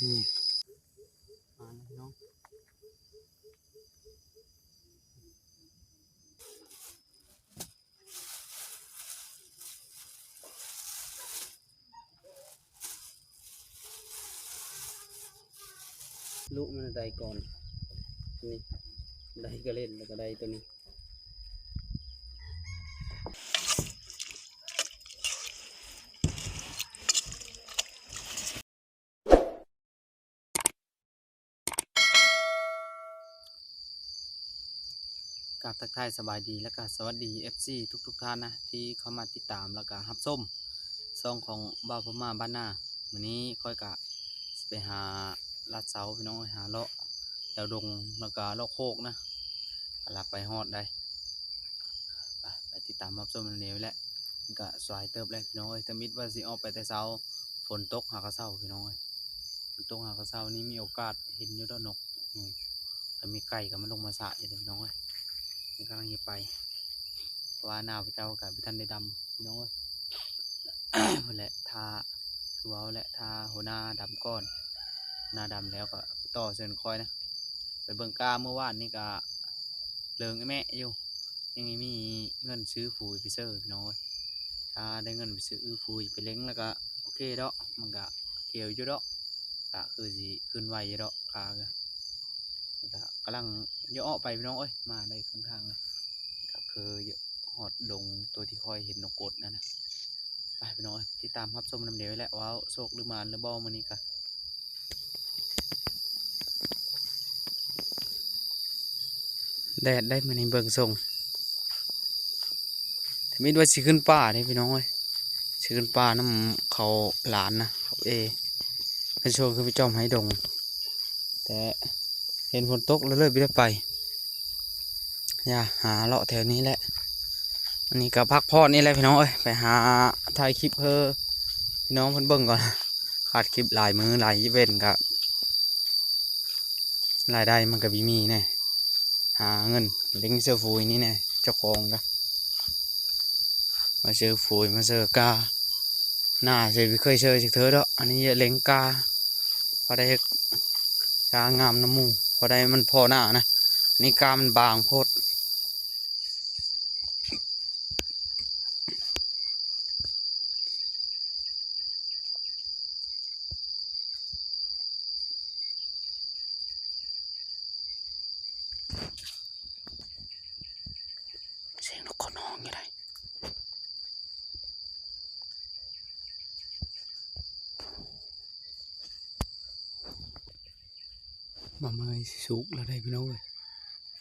ອືມ ມາແລ້ວເນາະ. ລຸມັນໄດ້ກ່ອນ ນີ້ ໄດ້ກະເຫຼັ້ນ ແລ້ວກະໄດ້ໂຕນີ້. ກາບທັກທາຍສະບາຍດີ ແລະກະສະຫວັດດີ ເອັຟຊີ ທຸກໆທ່ານນະ ທີ່ເຂົ້າມາຕິດຕາມ ແລະກະຮັບຊົມຊ່ອງຂອງບ່າວພະມ້າບ້ານນາ. ມື້ນີ້ຂ້ອຍກະຊິໄປຫາລາດເຊົາພີ່ນ້ອງເອີຍ ຫາເລາະແຖວດົງ ແລະກະເລາະໂຄກນະ ກະລັບໄປຮອດໄດ໋. ໄປ ໄປຕິດຕາມຮັບຊົມນຳນີ້ແຫຼະ. ມັນກະສວາຍເຕີບແຫຼະພີ່ນ້ອງເອີຍ ທຳອິດວ່າຊິອອກໄປແຕ່ເຊົ້າ ຝົນຕົກຫາກະເຊົາພີ່ນ້ອງເອີຍ ຝົນຕົກຫາກະເຊົານີ້ມີໂອກາດເຫັນຢູ່ດອກນົກ. ອືມ ຖ້າມີໄກ່ກະມາລົງມາສະຢູ່ເດ້ພີ່ນ້ອງເອີຍ. ນີ້ກຳລັງຈະໄປ ເພາະວ່ານາພະເຈົ້າກະບໍ່ທັນໄດ້ດຳພີ່ນ້ອງເອີຍ. ພຸ້ນແຫຼະ ຖ້າ ຄືເວົ້າແຫຼະ ຖ້າຫົວໜ້າດຳກ່ອນ ຫົວໜ້າດຳແລ້ວກະຕໍ່ເຊີນຂ້ອຍນະ. ໄປເບິ່ງກ້າມື້ວານນີ້ກະເລີງແມະຢູ່ ຍັງມີເງິນຊື້ຝຸ່ນໄປເຊີພີ່ນ້ອງເອີຍ. ຖ້າໄດ້ເງິນໄປຊື້ຝຸ່ນໄປເລັງແລ້ວກະໂອເຄດອກ ມັນກະຂຽວຢູ່ດອກ ກະຄືຊິຂຶ້ນໄວຢູ່ດອກ ກະ ກະກຳລັງຈະອອກໄປພີ່ນ້ອງເອີຍ. ມາໄດ້ເຄິ່ງທາງແລ້ວ ກະຄືຮອດດົງໂຕທີ່ຂ້ອຍເຫັນນົກກົດນັ້ນນະ. ໄປພີ່ນ້ອງເອີຍ ຕິດຕາມຮັບຊົມນຳເດແຫຼະ ວ່າໂຊກຫຼືໝານຫຼືບໍ່ມື້ນີ້ກະ. ແດດໄດ໋ມື້ນີ້ເບິ່ງຊົງ ທຳອິດວ່າຊິຂຶ້ນປ່າເດ້ພີ່ນ້ອງເອີຍ ຊິຂຶ້ນປ່ານຳເຂົາຫຼານນະ ເຂົາເອ ເພິ່ນຊວນຂຶ້ນໄປຈອມໄຮ່ດົງ ແຕ່ເຫັນຝົນຕົກແລ້ວເລີຍບໍ່ໄດ້ໄປ. ຢ່າ ຫາເລາະແຖວນີ້ແຫຼະ ອັນນີ້ກະພັກຜ່ອນນີ້ແຫຼະພີ່ນ້ອງເອີຍ ໄປຫາຖ່າຍຄລິບໃຫ້ພີ່ນ້ອງເພິ່ນເບິ່ງກ່ອນ. ຂາດຄລິບຫຼາຍມື້ຫຼາຍເວັ້ນກະ ລາຍໄດ້ມັນກະບໍ່ມີແນ່ ຫາເງິນເລັງເຊີຝຸ່ນນີ້ແນ່ ເຈົ້າຂອງກະມາເຊີຝຸ່ນ ມາເຊີກ້າ ໜ້າເຊີບໍ່ເຄີຍເຊີຈັກເທື່ອດອກ. ອັນນີ້ເລັງກ້າ ພໍໄດ້ເຮັດກ້າງາມນຳໝູ່ ພໍໄດ້ມັນພໍໜ້ານະ. ອັນນີ້ກ້າມັນບາງໂພດ. ສຽງນົກຂົນຮ້ອງຢູ່ໃດ໋ ໝາກເໝີຍຊິສຸກແລ້ວໄດ໋ພີ່ນ້ອງເອີຍ.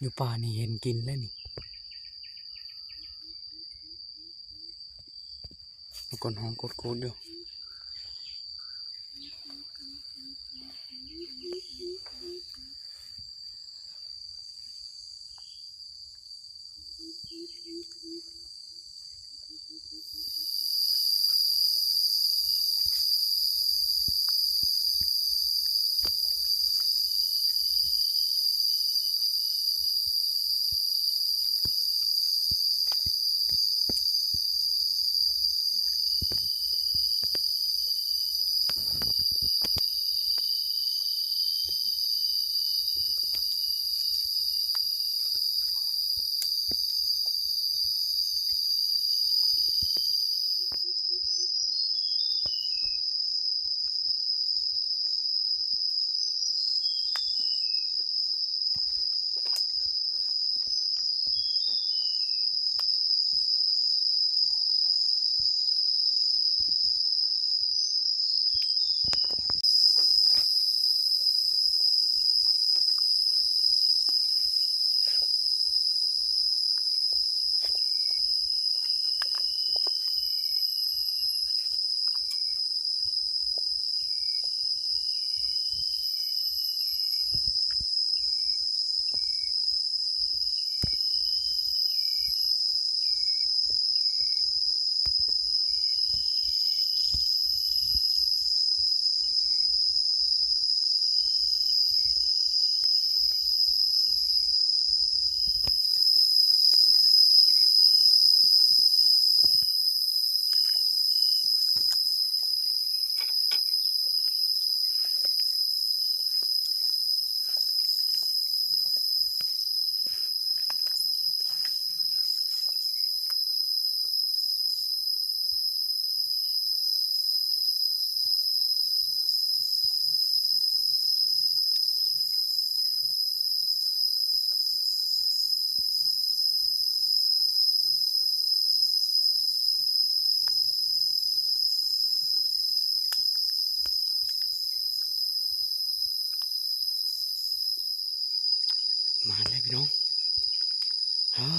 ຢູ່ປ່ານີ້ເຫັນກິນແລ້ວນີ້ ມັນກອນຮ້ອງໂກດໆຢູ່. ສ ມາແລ້ວພີ່ນ້ອງ ໂອ້ ອ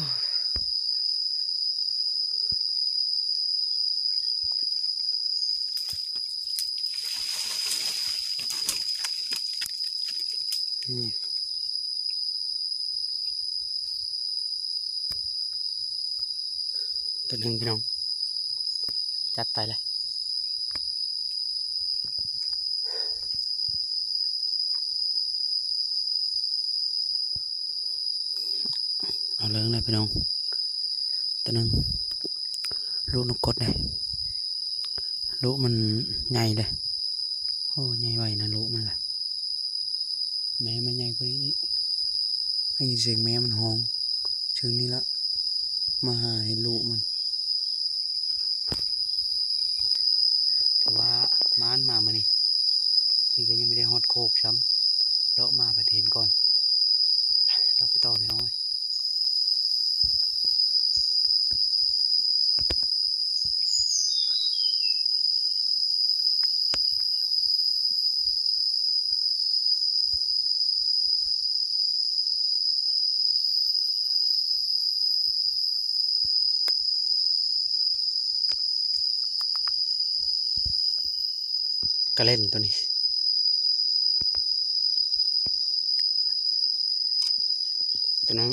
ືມ ຕົວໜຶ່ງພີ່ນ້ອງ ຈັດໄປແລ້ວ. ເອົາເລີຍແຫຼະພີ່ນ້ອງ ຕົວໜຶ່ງ ລູກນົກກົດເດ້ ລູກມັນໃຫຍ່ເດ້ ໂອ້ ໃຫຍ່ໄວນະລູກມັນນະ ແມ່ມັນໃຫຍ່ກວ່ານີ້ອີກ ໄດ້ຍິນສຽງແມ່ມັນຮ້ອງ ເຊິ່ງນີ້ລະ ມາຫາເຫັນລູກມັນ. ຖືວ່າໝານມາມື້ນີ້ ນີ້ກໍຍັງບໍ່ໄດ້ຮອດໂຄກຊ້ຳ ເລາະມາບັດເຫັນກ່ອນ ເລາະໄປຕໍ່ພີ່ນ້ອງເອີຍ. ກະເລັນຕົວນີ້ ຕົວນັ້ນ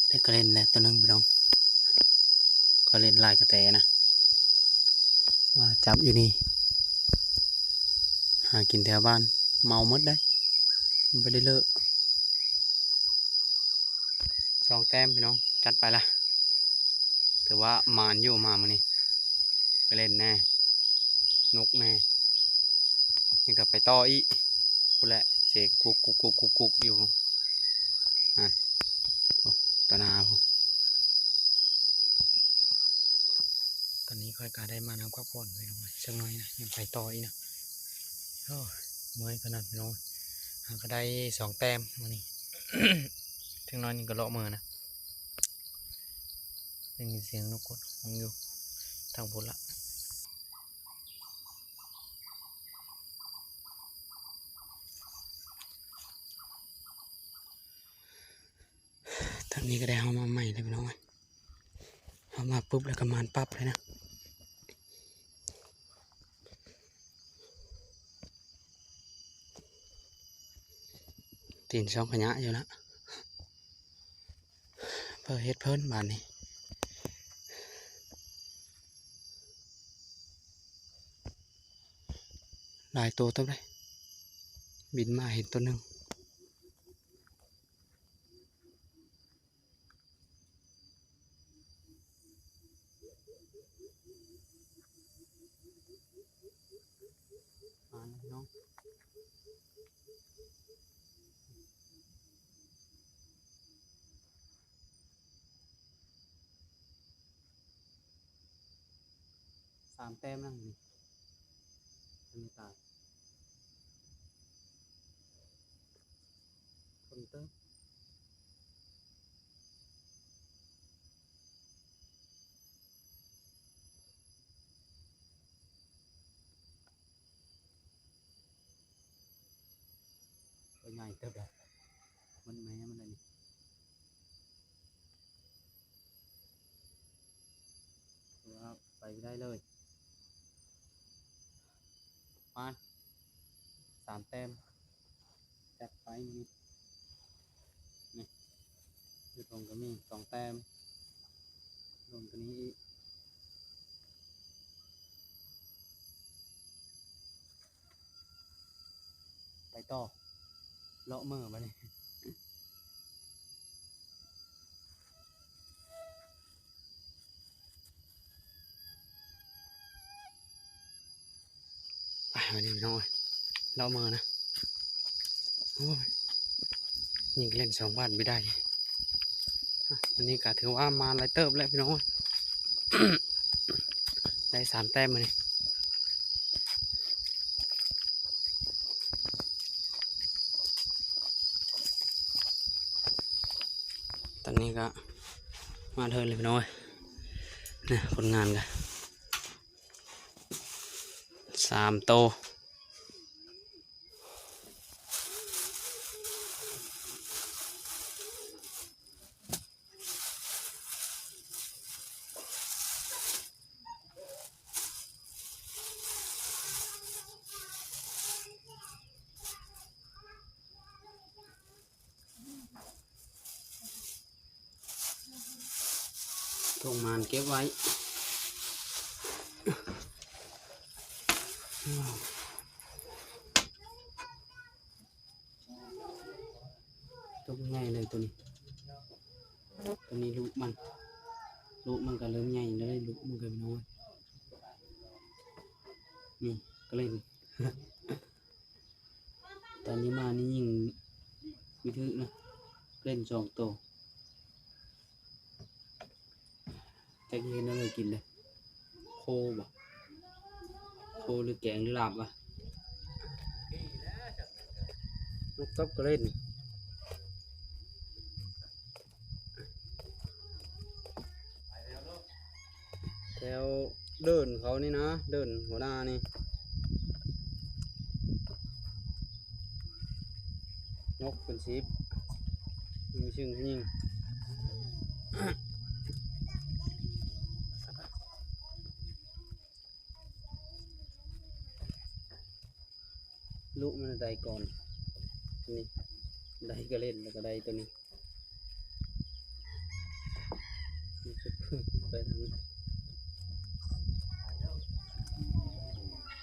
ໄດ້ກະເລັນແລ້ວຕົວໜຶ່ງພີ່ນ້ອງ ກະເລັນລາຍກະແຕນະ ມາຈັບຢູ່ນີ້ ຫາກິນແຖວບ້ານ ເມົາໝົດເດ້ ມັນບໍ່ໄດ້ເລີະ. ສອງແຕ້ມພີ່ນ້ອງ ຈັດໄປລະ ຖືວ່າໝານຢູ່ມາມື້ນີ້ ໄປເຫຼັ້ນແດ່ ນົກແດ່ ນີ້ກໍໄປຕໍ່ອີກ ພຸ້ນແຫຼະ ສຽງກຸກໆໆໆຢູ່ຫັ້ນ ໂອ້ ຕາໜາພຸ້ນ. ຕອນນີ້ຂ້ອຍກໍໄດ້ມານຳພັກຜ່ອນໄປໜ້ອຍ ຈັກໜ້ອຍນະ ຍັງໄປຕໍ່ອີກນະ ໂອ້ ເມື່ອຍຂະໜາດພີ່ນ້ອງ ຫາກໍໄດ້ສອງແຕ້ມມື້ນີ້ ຈັກໜ້ອຍນີ້ກໍເລາະເມືອນະ ໄດ້ຍິນສຽງນົກກົດຮ້ອງຢູ່ທາງພຸ້ນລະ. ທາງນີ້ກໍໄດ້ເຮົາມາໃໝ່ເລີຍພີ່ນ້ອງເອີຍ ເຮົາມາປຸບແລ້ວກໍໝານປັບເລີຍນະ ຕີນຊ່ອງຂະຫຍະຢູ່ລະ ເພິ່ນເຮັດເພິ່ນບາດນີ້ ຫຼາຍໂຕເຕີບເດ້ ບິນມາເຫັນໂຕໜຶ່ງ. ມາແລ້ວພີ່ນ້ອງ ສາມແຕ້ມນະ ນີ້ ຍັງບໍ່ຕາຍ ຄົນເຕີບ. ໂຕໃຫຍ່ເຕີບເດ້ ມັນແມ່ມັນລະນີ້ ຖືວ່າໄປໄດ້ເລີຍ ປານ ສາມແຕ້ມ ຈັດໄປນີ້ ນີ້ ຢູ່ທົ່ງກໍມີສອງແຕ້ມ ລົງຕົວນີ້ອີກ ໄປຕໍ່ ເລາະເມືອບາດນີ້. ໄປ ບາດນີ້ພີ່ນ້ອງເອີຍ ເລາະເມືອນະ ໂອ້ຍ ຍິງເຫຼັ້ນສອງບາດບໍ່ໄດ້ ອ່ະ ມື້ນີ້ກໍຖືວ່າມາຫຼາຍເຕີບແລ້ວພີ່ນ້ອງເອີຍ ໄດ້ສາມແຕ້ມມື້ນີ້. ຕອນນີ້ກໍມາເທີນເລີຍພີ່ນ້ອງເອີຍ ນີ້ຜົນງານກໍສາມໂຕ ສົ່ງມາເກັບໄວ້. ຕົວໃຫຍ່ເລີຍຕົວນີ້ ຕົວນີ້ລູກມັນ ລູກມັນກໍເລີ່ມໃຫຍ່ແລ້ວເດ້ ລູກມັນກໍນ້ອຍ ນີ້ກໍເລີຍ ຕອນນີ້ມານີ້ຍິງບໍ່ຖືກນະ ເຫຼັ້ນສອງໂຕ. ຈັກຊິເຮັດແນວໃດກິນເດ້ ໂຄບໍ່ ໂຄຫຼືແກງຫຼືລາບວະ ນົກກັບກະເຫຼັ້ນ ແຖວເດີ່ນເຂົານີ້ນະ ເດີ່ນຫົວໜ້ານີ້ ນົກເປັນສິບ ມີຊຶ້ງຍິງ ລຸມັນໄດ້ກ່ອນ ນີ້ ໄດ້ກະເຫຼັ້ນ ແລ້ວກໍໄດ້ຕົວນີ້. ໄປທາງນີ້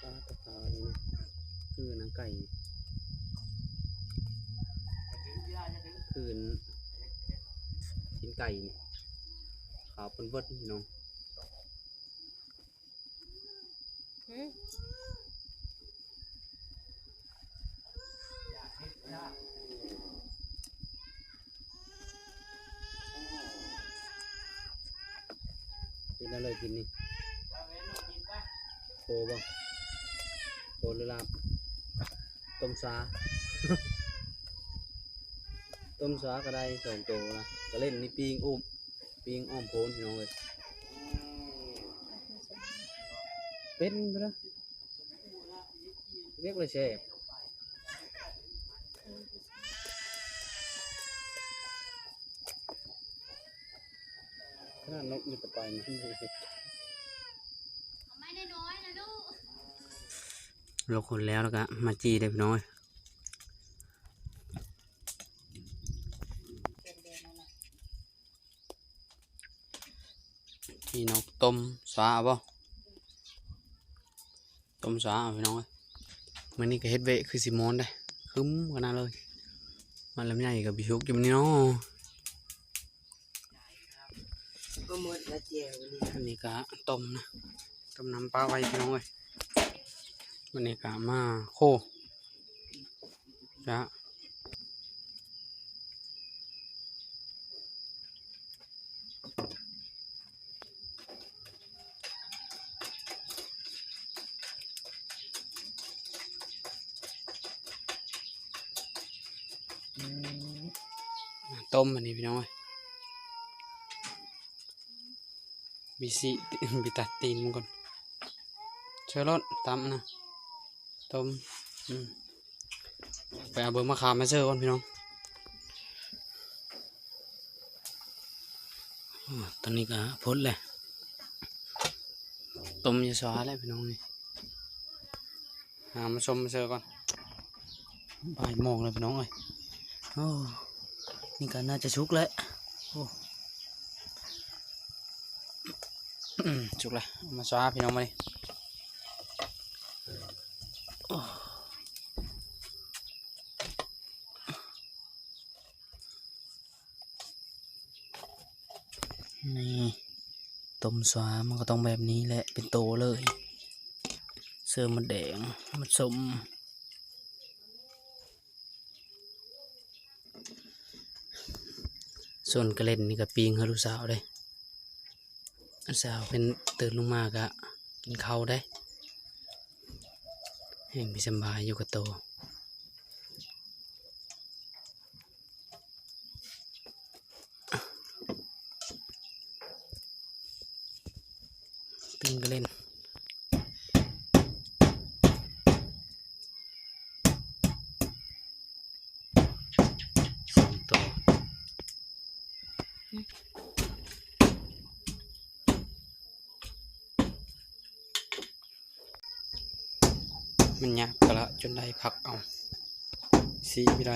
ປາ ຕາຂາວນີ້ນະ ຄືໜັງໄກ່ ຄືຊີ້ນໄກ່ນີ້ ຂາວເປິດໆ ພີ່ນ້ອງ. ເປັນແນວໃດກິນນີ້ ໂຄບໍ່ ໂຄຫຼືລາບ ຕົ້ມຊາ ຕົ້ມຊາກໍໄດ້ສອງໂຕນະ ກະເຫຼັ້ນນີ້ປີ້ງ ອຸ້ມ ປີ້ງອ້ອມໂພນພີ່ນ້ອງເອີຍ ເປັນພຸ້ນນະ ວຽກລະແຊບ ຂະໜາດນົກຢູ່ແຕ່ໄປມັນ ລົກຄົນແລ້ວ ແລ້ວກະມາຈີ່ເດ້ພີ່ນ້ອງເອີຍ. ຈີ່ນົກຕົ້ມຊາເອົາບໍ່ ຕົ້ມຊາເອົາພີ່ນ້ອງເອີຍ. ມື້ນີ້ກໍເຮັດເວະຄືຊິມ່ວນເດ້ ຄຶ້ມຂະໜາດເລີຍ ມັນລຳໄຍກໍບໍ່ສຸກຢູ່ມື້ນີ້ເນາະ. ກໍໝົດລະແຈ່ວນີ້ ອັນນີ້ກໍຕົ້ມນະ ຕົ້ມນ້ຳປາໄວ້ພີ່ນ້ອງເອີຍ. ວັນນີ້ກໍມາໂຄ ຈະ ຕົ້ມອັນນີ້ພີ່ນ້ອງເອີຍ ບິຊິ ບິຕັດຕີນມັນກ່ອນ ເຊີໂລດ ຕຳນະ ຕົ້ມ ອືມ ໄປເອົາເບີມະຂາມມາເຊີກ່ອນພີ່ນ້ອງ. ໂອ້ ຕອນນີ້ກໍພົດແລ້ວ ຕົ້ມຢູ່ສວາແລ້ວພີ່ນ້ອງນີ້. ຫາມາຊົມມາເຊີກ່ອນ ບ່າຍໂມງແລ້ວພີ່ນ້ອງເອີຍ. ໂອ້ ນີ້ກໍໜ້າຈະສຸກແລ້ວ ໂອ້ ອືມ ສຸກແລ້ວ ເອົາມາສວາພີ່ນ້ອງມານີ້. ໂອ້ ນີ້ ຕົ້ມສວາມັນກໍຕ້ອງແບບນີ້ແຫຼະ ເປັນໂຕເລີຍ ເສີມມົດແດງ ມົດສົ້ມ. ສ່ວນກະເຫຼັ້ນນີ້ກໍປີ້ງໃຫ້ລູກສາວເດ້ ລູກສາວເພິ່ນຕື່ນລົງມາກໍກິນເຂົ້າໄດ້ ແຮ່ງມີສຳບາຍຢູ່ກັບໂຕ. ປີ້ງກະເຫຼັ້ນ ສອງໂຕ. ມັນຍາກກະລະຈົນໄດ້ພັກເອົາ ສີວິໄລ.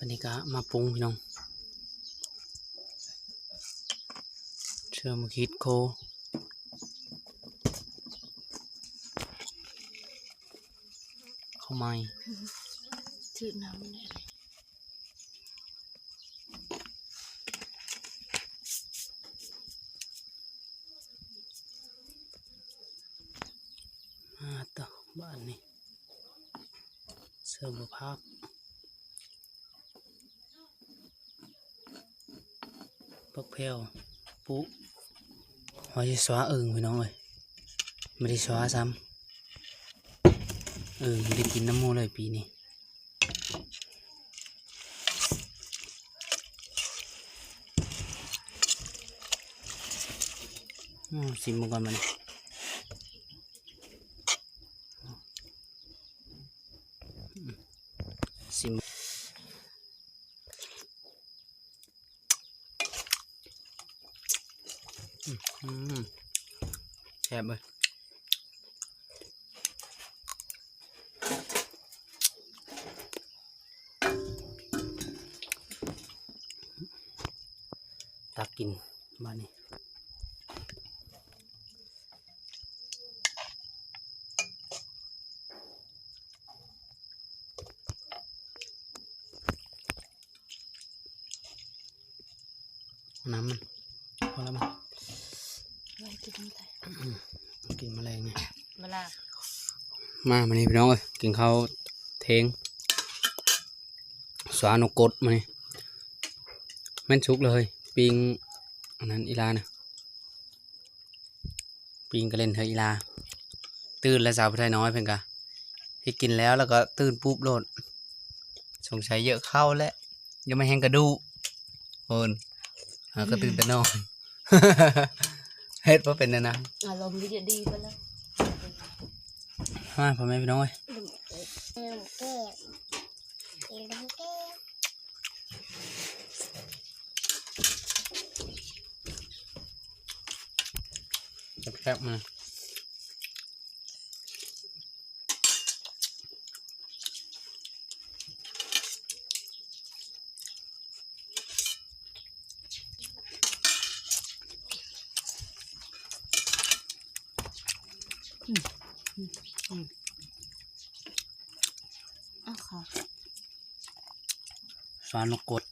ບັດນີ້ກະມາປຸງພີ່ນ້ອງ ເຊື່ອໝາກຮີດໂຄ ເຂົ້າໃໝ່ ຖືກນ້ຳແດ່. ອາ ຕໍ່ ບາດນີ້ ເສີມພາບ ຜັກແພວ ປຸ ວ່າຊິຊວາເອີ່ງພີ່ນ້ອງເອີຍ ບໍ່ໄດ້ຊວາຊ້ຳ ເອີ່ງບໍ່ໄດ້ກິນນຳໝູ່ເລີຍປີນີ້. ອືມ ຊີມເບິ່ງກ່ອນບັດນີ້ ຊີມ ອືມ ແຊບເວີຍ. ຕັກກິນບາດນີ້ ນ້ຳມັນ ພໍແລ້ວມັນ ໄວ້ກິນນຳໃດ ກິນມາແລງນີ້ ເວລາ ມາມື້ນີ້ພີ່ນ້ອງເອີຍ ກິນເຂົ້າທ່ຽງ ສວານົກກົດມື້ນີ້ ແມ່ນສຸກເລີຍ ປີ້ງອັນນັ້ນອີ່ຫຼານະ. ປີ້ງກະເຫຼັ້ນເທື່ອອີ່ຫຼາ ຕື່ນແລ້ວ ສາວຜູ້ໄທນ້ອຍເພິ່ນກະເຮັດກິນແລ້ວ ແລ້ວກໍຕື່ນປຸບໂລດ ສົງໄສເຢີະເຂົ້າແຫຼະ ຢ່າມາແຮງກະດູ ເພິ່ນຫາກໍຕື່ນແຕ່ນອນ ເຮັດບໍ່ເປັນແນວນັ້ນ ອາລົມກໍຈະດີໄປແລ້ວ ມາ ພໍ່ແມ່ພີ່ນ້ອງເອີຍ. ແຊບໆ ມາ ອືມ ອືມ ອືມ ເອົາເຂົ້າ ສວານົກກົດ